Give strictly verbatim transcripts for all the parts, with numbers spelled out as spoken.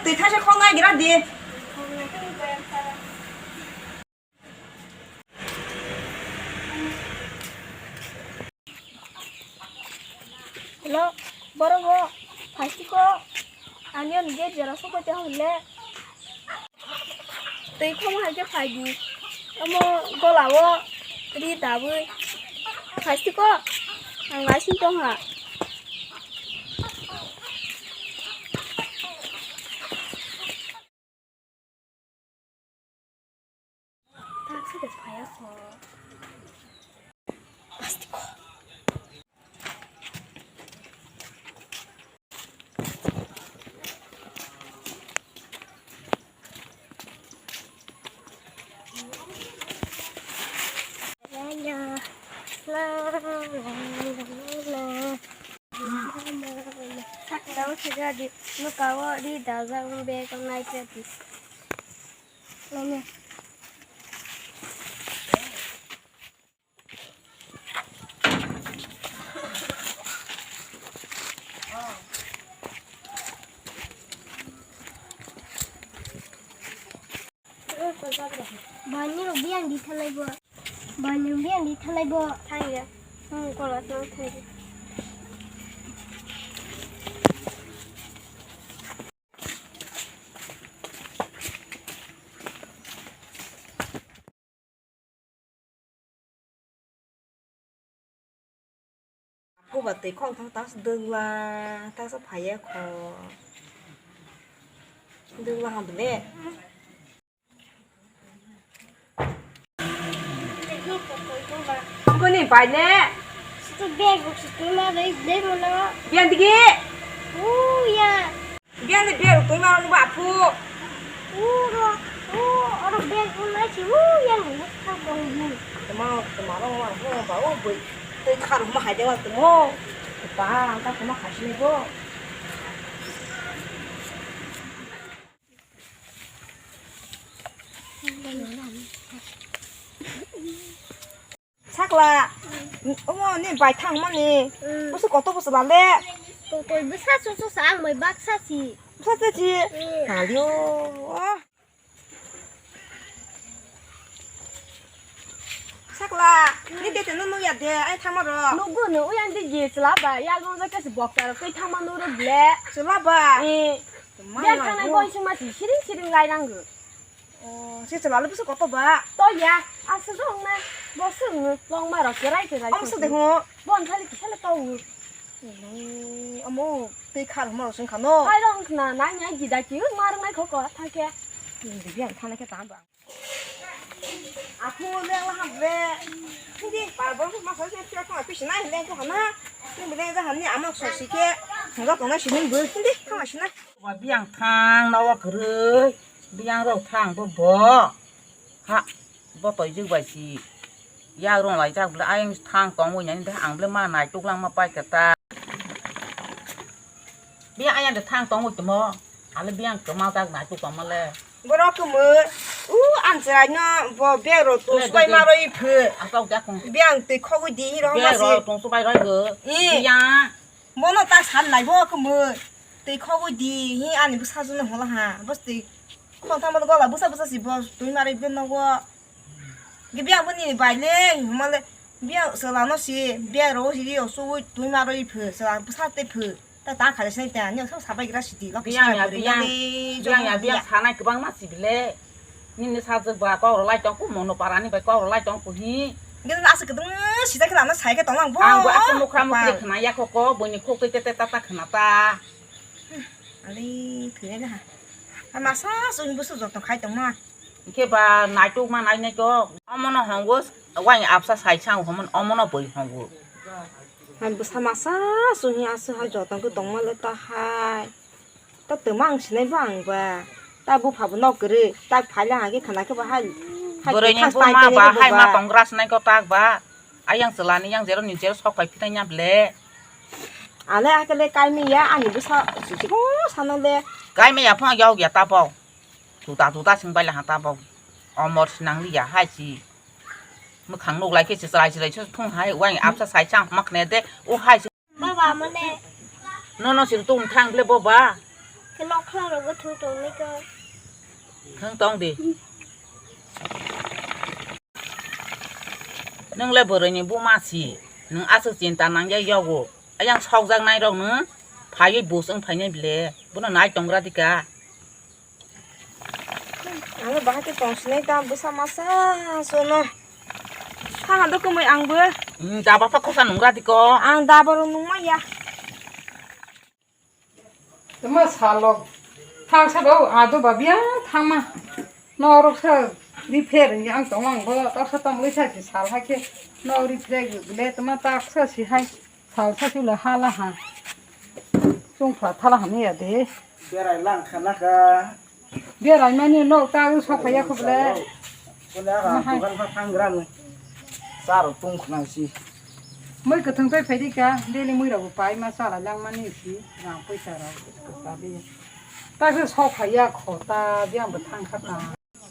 Twi thaisa khok nai gira di. Hello, borok bo phaisiko ani ani gate jora sopai tong hwnle. Twi khomo hai khe phai di. Omo gola o ri dabwi phaisiko ang lai sing tong ha. Sakno sejadi nuka o ri dajak bag o nai pedi. Bani rok biyang di thalai bo. Bani rok biyang di thalai bo. Thangya. Hmm, kola thang thangya. Kuba twi khok thang tas dwngla tas phaiya kho. Dwngla ham le. Kuni bai ne. Situ bag rok situ ma rei dei mono. Biyan digi. Uya. Biyan de bag rok twi ma rok ba phu. Uro, u, oro bag rok nai si uya ni thang dong bu. Tama, tama rok ma phu ba u bui. Tei kharok ma hai de wa tamo. Ba, ta kuma khasi ne bo. Sakla, omo ni bai thang mani. Mm. Busu koto busu lale. Kokoi bwsa su su sa ang mai bak sa si. Bwsa se si. Mm. Halio. Sakla, ni de teno nugya de, ai thama ro. Nugu no uyan de je sla ba, ya gon ja ke se bok ta ro, kai thama no ro ble. Sla ba. Eh. Tama. Biar na thang nai bo. Boi sima si siring siring lai rang go. Oh, si chwla le bwswk kotor ba? To ya, aswk wng na, bo swk wng, longma rok kwrai kwrai. Omo swk de ho? Bo wng khali kisa le to wng. Omo twi khar hwnma rok swng kha no? Hai rok wng khna, nai nai gida ki wng ma rok nai kho ko, thang khe. Hindi biang thang khe tang ba. Aku le la ham le. Hindi, par bo ma sa se kya ko pisi nai le ko hana. Hindi le da hani ama so si khe. Hwnga ko na si ning bo. Hindi, thang si na. Wa biang thang na wa kwrwi. Biang rok thang bo bo. Ha, bo toi jwk bai si. Yak rong lai jak bwle ayang thang tong wi nani de ang bwle ma nai tuk lang ma pai khe ta. Biang ayang de thang tong wi tmo. Ale biang kwma jak nai tuk tong ma le. Borok kwmwi. U ang chwrai no bo bag rok tung subai ma roi phu. Ang kok jak kong. Biang twi khogwi di ro ma si. Bag rok tung subai roi go. Biang. Bono ta san lai bo kwmwi. Twi khogwi di, hi ani bwsa jwkno holo ha. Bwswtwi khon thangmani gola bwsa bwsa si bo twi narwi bini nogo. Ge biang boni bai le, hima le biang chwla no si, biang ro si ri o suwi twi narwi phu, chwla bwsa tei phu. Ta ta khale sinai ta, ni sa sabai gra si di, lok biang ya, biang, biang ya, biang sanai kwbangma si bile. Nini sajwk ba kok rw lai tong kho, mono para ni bai kok rw lai tong kho hi. Nge aswk kwdwng sijak khe lama sai khe tong lang bo. Ang bo aswk mukha mukri khna ya kho ko, buini khuk twi tete tata khna ta. Ali thwi ya ha. Masa sung busu joto khai tong ma. Khe ba naituk ma nai nai to. Omono hongo, wai absa sai sang homon omono boi hongo. Hai bwsa masa sung hi aswk hai joto khe tong ma le ta hai. Ta twma ang sinai ba ang ba. Ta bupha bo nok kwrwi. Ta phaila hagi khana khe ba hai. Hai bwrwi ni thas buma tai ba tini hai ma ba. Tongra sinai ko tak ba. Ayang chwla ni yang jero ni jero sok pai phitai nya ble. Ale akele kai mi ya ani bwsa sisi ko sano le. Kai mi ya phang yau ya ta bo. Tuta tuta sing bai la ha ta bo. Omor sinang li ya hai si. Mwkhang nuk lai khe se chwrai chwrai se thung hai wai absa sai chang mak ne de. O hai. Baba, mane. Nono siri tung thang ble bo ba. Nokha rogo thung tongwi kha. Thung tong di. Nwng le bwrwi ni buma si. Nwng aswk chinta nangya yago. Ayang sokjak nai rok nwng phaiwi bus wng phainai bile. Bono nai tongra dika. Ang bahai khe tong sinai ta bwsa masa sono. Thang do kwmwi ang bo. Hmm, jaba pha khosa nungra diko. Ang daba ro nung maya. Tama salok thangsa do ado babia thangma. Norok sa repair yang tong ang bo taksa tam lisa si sal hakhe no repair le tama taksa si hai sal sa si le hala ha. Chung pha thala ha ni ya de. Berai lang khana ka. Berai mani nok ta sok phaya khuble. Kone aga dukan pha thang gram. Sar tung khna si. Mui kwthwng tei phaidi ka, daily mui rok pai ma chala lang mani si, rang paisa rok. Tabi. Ta se sok phaya khota, biang bo thang kha ta.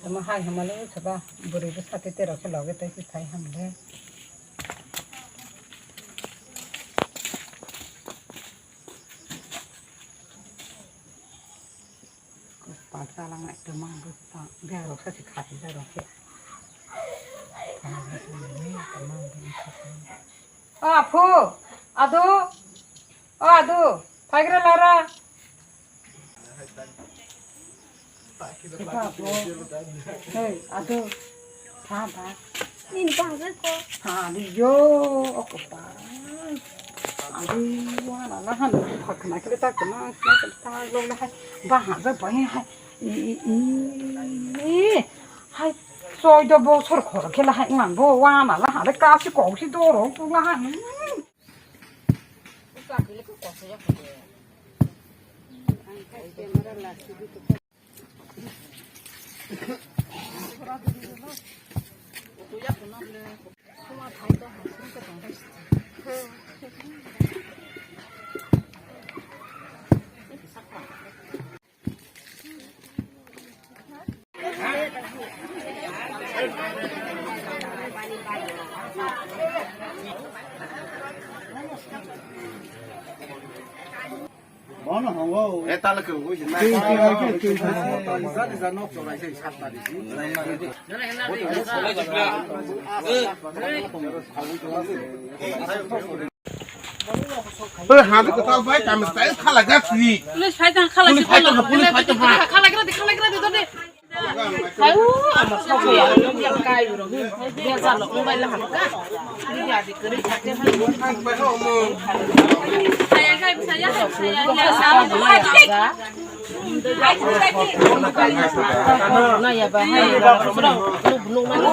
Tama hai hamale saba, bwrwi bwsa te te rok khe loge tei si thai hamle. Pang chalang nai tongma ang bwswk tang biyang rok sa se kha sijak rok khe. O aphu, adu, o adu, phaigra lara. Hey, adu. Tha, tha. Nini tang jai ko. Tha, di yo, o ko pa. Adu, wa la la han, phak na kle ta kna, kna kle ta lo la hai. Ba ha ja ba hai. I, i, i. Hai, choi do bo sor khor khe la hai ngan bo wa na la ha le ka si ko si do ro tu la hai. Bono hongo. E tala ke ui na. Tui, tui, tui, tui, tui. Jati ja nok chorai sei sat tari. Oi, hadi ko tal bai kam style khala gak ni. Police fight ang khala. Police fight ang, police fight ang. Khala gira de, khala gira de, de. Ayo, ama sabo ya, yang kai bro. Dia jalo, mobile lah ka. Dia di kiri kate. Saya kai, saya kai, saya kai. Na ya ba hai.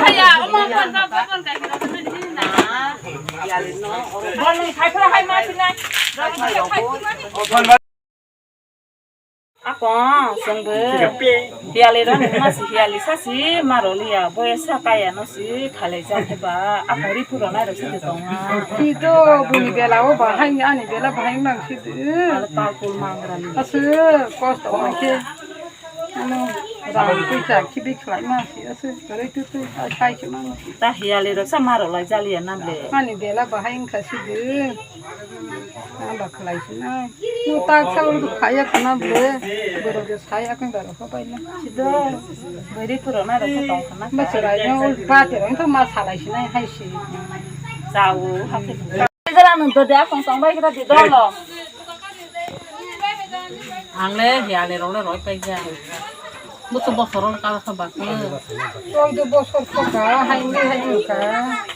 Saya, oma, kon, kon, kon, kai. Bani, khai, khai, khai, ma, sina. Ako, chwngbo hiyali rang ma si hiyali sa si maro liya, boya sa kaya no si khalai jak ba, ako ri puro nai rok si de tonga. Sido buni bela o bahai ani bela bahai mang si de. Ala tal kul mangra ni. Asu kosto mang ke. Ano rang pisa khibi khlai ma si asu kare tu tu sai se mang. Ta hiyali rok sa maro lai jaliya nam le. Ani bela bahai wngkha si de. Aba khlai sinai. Nwng tak sa ul khaya khna ble. Borok je sai akung daro kho bai na. Sido. Bari puro na rok tong khna. Ba chwrai no ul ba te rok to ma salai sinai hai si. Chao hakhe. Jara nwng to de akung song bai kra di dolo. Ang le hiyali rok le roi pai ja. Buso bosor ol kala kha bakle. Oi do bosor kha ka, hai ni hai ni ka.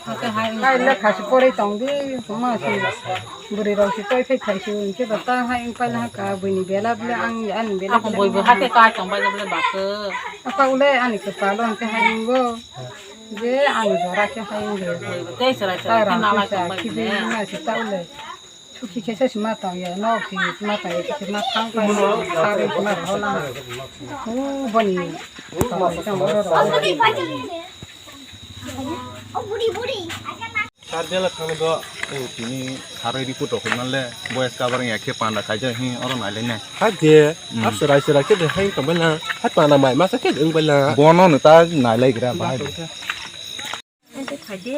Hake hai ni. Hai le khasi pore tong di, ma si. Buri rok si toi thai thai si unke bata hai pai la ka, bui ni bela bela ang ya ni bela. Ako bela bui bui bela. Hake kai tong bai bela bakle. Apa ule ani ke palo ang ke hai ngo. Je ani jora ke hai ngo. Tei serai serai ke nala tong bai bela. Ma si ta ule. Suki khe se sima tong ya, nok si sima tong ya, sima thang pai, sari sima rola. O boni. Sar bela thang do, tini kharoi report rok man le, boys kabar ya khe panda khaija hi oro nai le ne. Ha de, hmm. Ap serai serai khe de hai tong bela, hai panda mai masa khe de ung bela. Bono no ta nai lai gra bai. Ante khaide.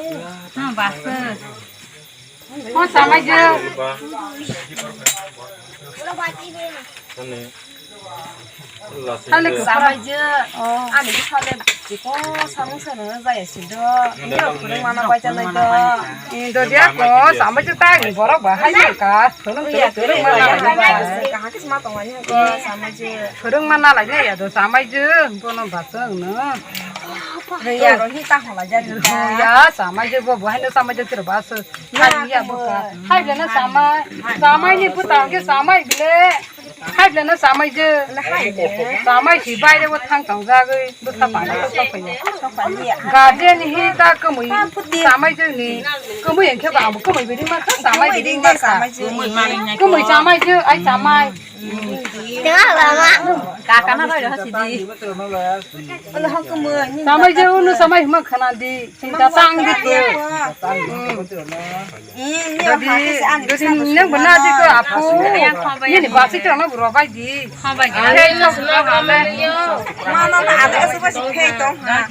Ha, basa. Ko samai je. Ani, Thale kwchama je, ani bwsale jikon samung sanungno jaya sido. Nini rok phwrwng mana bai chanai do. Indo dia ko, samai je tagni borok ba hai ka. Phwrwng, phwrwng mana lai nai. Kaham khe sma tongmani ko, samai je. Phwrwng mana lai nai ya do, samai je, bono ba chwng no. Rwya rok hi ta hola jani. Ya, samai je bo, bo hai no samai je tiro ba so. Hai ya bo ka. Hai le na samai. Samai ni puta ke samai bile. Hai le na samai je. Samai si bai de bo thang tong jagoi. Bo sa pa na to pa ya. Guardian hi ta kwmwi samai je ni. Kwmwi ang khe ba bo kwmwi bidi ma ka samai bidi ma ka. Kwmwi samai je ai samai. Tengah lama. Kakana bai rw sidi. Samai je unu samai hima khana di. Chinta tang di tu. Jadi, jadi neng bena di ko apu. Ini basi tu anak berubah di. Hai, sok berubah le. Mana na ada suka si kai tong ha.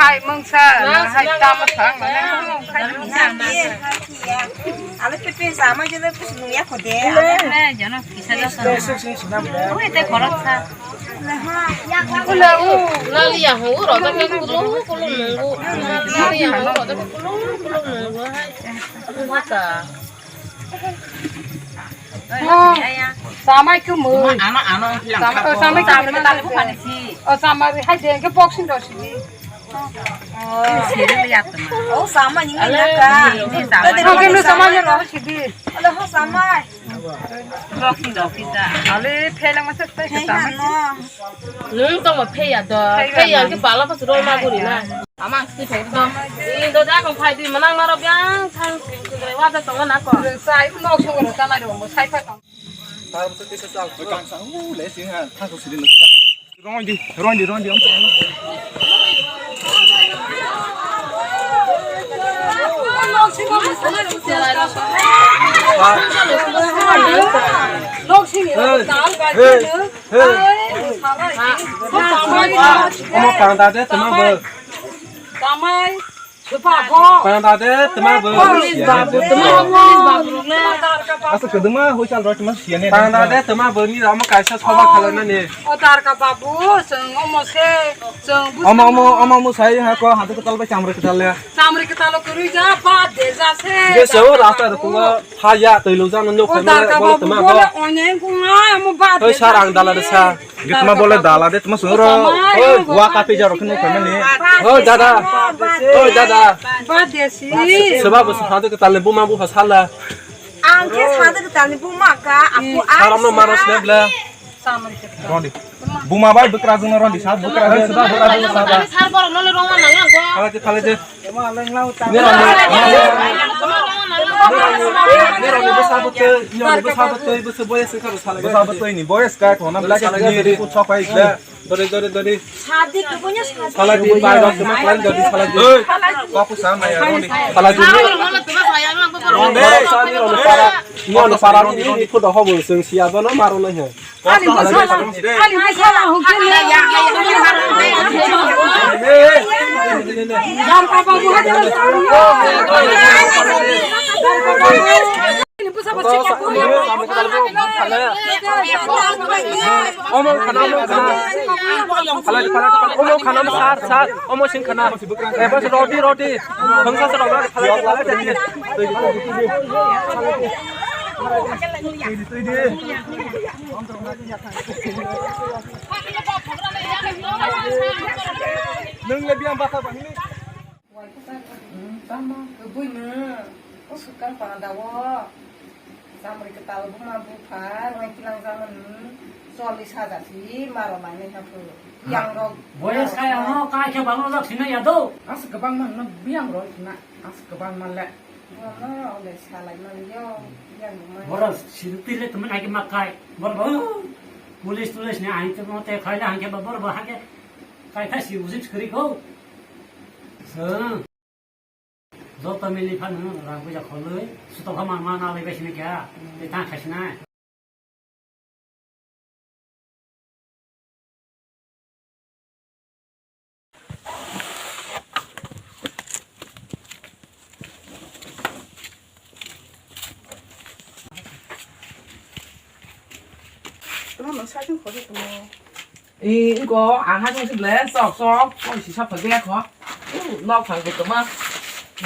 Hai mengsa, hai tamat sang. Ale pepe sama je le pus nung ya khode. Jono kisa jono. Ui te khorok sa. Ula u. Lali ya hu ro ta ke kulung kulung nunggu. Lali ya hu ro ta ke kulung kulung nunggu. Hai. Mata. Samai kumui. Ano ano. Samai kumui. Oh samai hai de ke boxing do si. Oh, sama ni ngana ka. Ini sama. Kau kena sama ni roh sidi. Ada ho sama. Roki roki ta. Ale phelang masa tai sama. Nung tong ma pheya do. Pheya ke pala pas ro ma buri na. Ama si thai do. Indo da kong phai di manang maro biang thang. Wa da tong na ko. Sai nok song ro ta na ro mo sai pha tong. Tar mo te sa chal. Kang sang u le sing ha. Thang ko sidi na. Rondi, rondi, rondi, om. Omo panda de tama bo. Tamai. Panda de tama bo. Police babu, tama police babu rok le. Asa kedema hoichal roi tama siya ne. Panda de tama bo ni rama kaisa soba khalana ne. O darka babu, chwng omo se, chwng bu. Omo, omo, omo, omo sai ha ko hadu kwtal bai chamri kwtal le. Chamri kwtal kwrwi ja, ba de ja se. Ge se o rasta de ko ha ya twi lo jang no. O darka babu bole oneng kunga, omo ba de. Oi sar ang dala de sa. Gitma bole dala de tma soro. Oi, wa kapi jaro khno khno ni. Oi, dada. Oi, dada. Ba desi. Seba bo sa de tal buma bu hasala. Ang ke sa de tal buma ka, aku. Haram no maro snebla. Rondi. Buma bai bukra jung rondi, sa bukra jung, sa bukra jung, sa da. Sar boro no le rong ma nang go. Khala je, khala je. Dori, dori, dori. Sadi ko punya sadi. Sala di bai dok ma plan dori sala di. Kapu sama ya, Roni. Sala di. Roni para. Roni para ni ni photo hobo sing sia bana maro na he. Ani bwsala, ani bwsala hukhe le. Darka babu hajar. Ani bwsa bwsa. Omo khana, omo khana. Omo khana, sar, sar. Omo sing khana. Eh, bas roti, roti. Bangsa sa roti. Nwng le biyang basa ba hini? Tamo kwbui no. O swkang panda o. Chamri kwtal buma bupha rwng kilang jaman. Chollish hajar si maro lainai ha phu. Yang rok. Boyes kai ano kai khe bangno jak sina ya do. As kwbang man no biyang rok na. As kwbang man le. Bono ole salai man yo, yang bo man. Boro sirti le temen ake makai. Boro bo police tulis ne ain te mo te khaila hangke ba boro bo hangke kai khai si usit khri ko. Sa. Joto mili phan no rang puja kholoi. Suto pha man man alai bai sini kya. Te ta khai sina. Ano saitung khori tumo. I, iko, ang hai tong si ble, sok, sok, sok si sap phai kho. U, nok phang ko toma.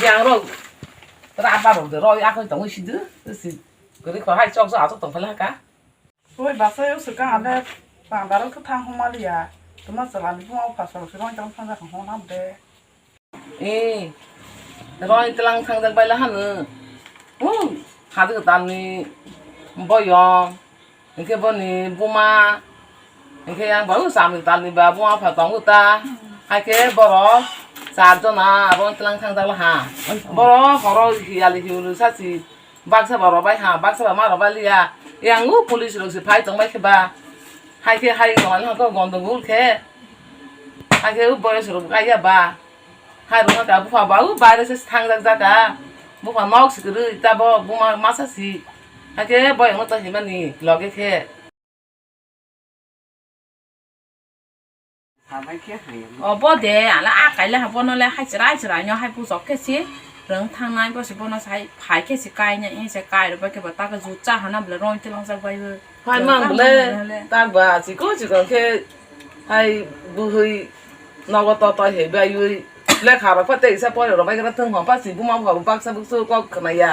Yang ro, ra ba ro de, ro, ya ko tong si du, si. Kori ko hai sok, sok, sok tong phala ka. Oi, basa yo se ka ale, pang daro ko thang homa liya. Toma chala ni buma pha sok si rong tang thang ja hong na de. Eh, roi tlang thangjak bai la hanu. Hmm, hadu talni boyong. Hingke boni buma. Hingke yang baru sami talni ba buma pha tongo ta. Haike borok char jona roi tlang thangjak la ha. Borok horo hiyali hiulu sasi. Baksa ba robai ha, baksa ba ma robai liya. Yang u police rok se phai tong bai khe ba. Haike hai tong ani hangko gondogol khe. Haike u boyos rok kaiya ba. Hai rok ka bupha ba u baire se thangjak jaka. Bupha nok si kwrwi tabo buma masa si. Haike boyong no to himani loge khe. Obo de, ala a kaile ha bono le hai chwrai chwrai no hai bujok khe si rwng thangnai, bo se bono sai phai khe si kainai, e se kai rwbai khe bo ta khe ju cha hana bwle rong twi langjak bai bo. Hai mang bwle, tak ba chikon chikon khe hai bwhwi nogo to to he bai ui lekha rok pha teisa pore rok bai khe thung hom pa si buma bo baksa buksu kok khna ya.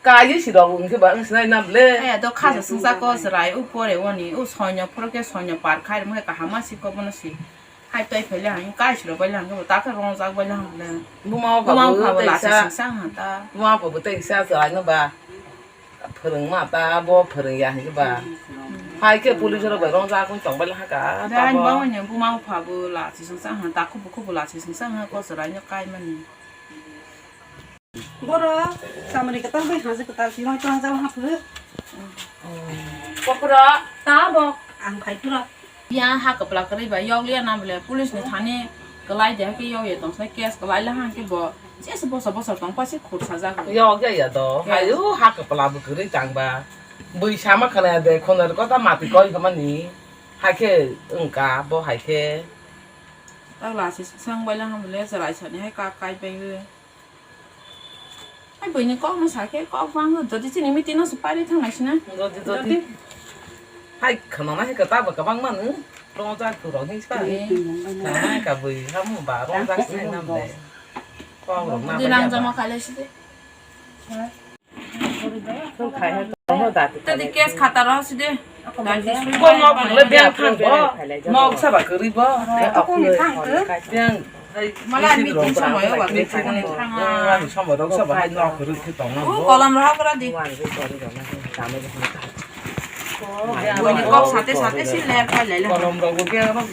Kaiye si rok wngkhe ba wng sinai na ble. Aya do khasa sungsa ko chwrai u pore oni u soino phoro khe soino par khai rwmkhe kaham ma si ko bono si. Hai tei phele hang kai si rok bai lang bo ta khe rong jak bai lang le. Buma o Buma phabu phabo la teisa. Sungsa hang ta. Buma phabu teisa chwrai no ba. Phwrwng ma ta bo phwrwng ya hing ba. Hai khe police rok bai rong jak wng tong bai lang ka. Dai tabo. Buma o nya buma phabo la sungsa hang ta khubu khubu la sungsa hang ko chwrai no kai mani. Boro, samani kwtal bai haji kwtal si mai tong jao haphu. Kokro, ta bo. Ang phai phuro. Ya ha kwpla kwrwi bai yok liya na bole police ni thani kwlai de ke yok ye tong sai case kwlai la hang ke bo. Jesa bosa bosa tong pa se khur sajak. Yok ya ya do. Yes. Hayo ha kwpla bo kwrwi tang ba. Bui sama khana de khona ko ta mati koi khamani. Hai khe wngka bo hai khe. Ta la se sang bai la hang bole chwrai sani hai ka kai bai. Hai buini kok no sa khe kok bang jodi chini meeting no se pari thang nai sina. Jodi, jodi. Jodi. Hai khana na hai kata ba kabang manu. Rong jak tu rong hing sa. Eh. Khana ka bui hamu ba rong jak sai nam de. Kok rong na. Di ba nang ya jama ba. Kale si de. Tadi case khata ro si de. Ko nok le beng thang bo. Nok sa ba kwrwi bo. Ako ni thang ko. Beng. Mala meeting somoy o ba meeting ni thang. Ani somoy rok sa ba hai nok kwrwi khe tong na bo. Kolam ro kra di. Bui ni kok sate sate si ler khai lai le. Kolam rok bo beng rok.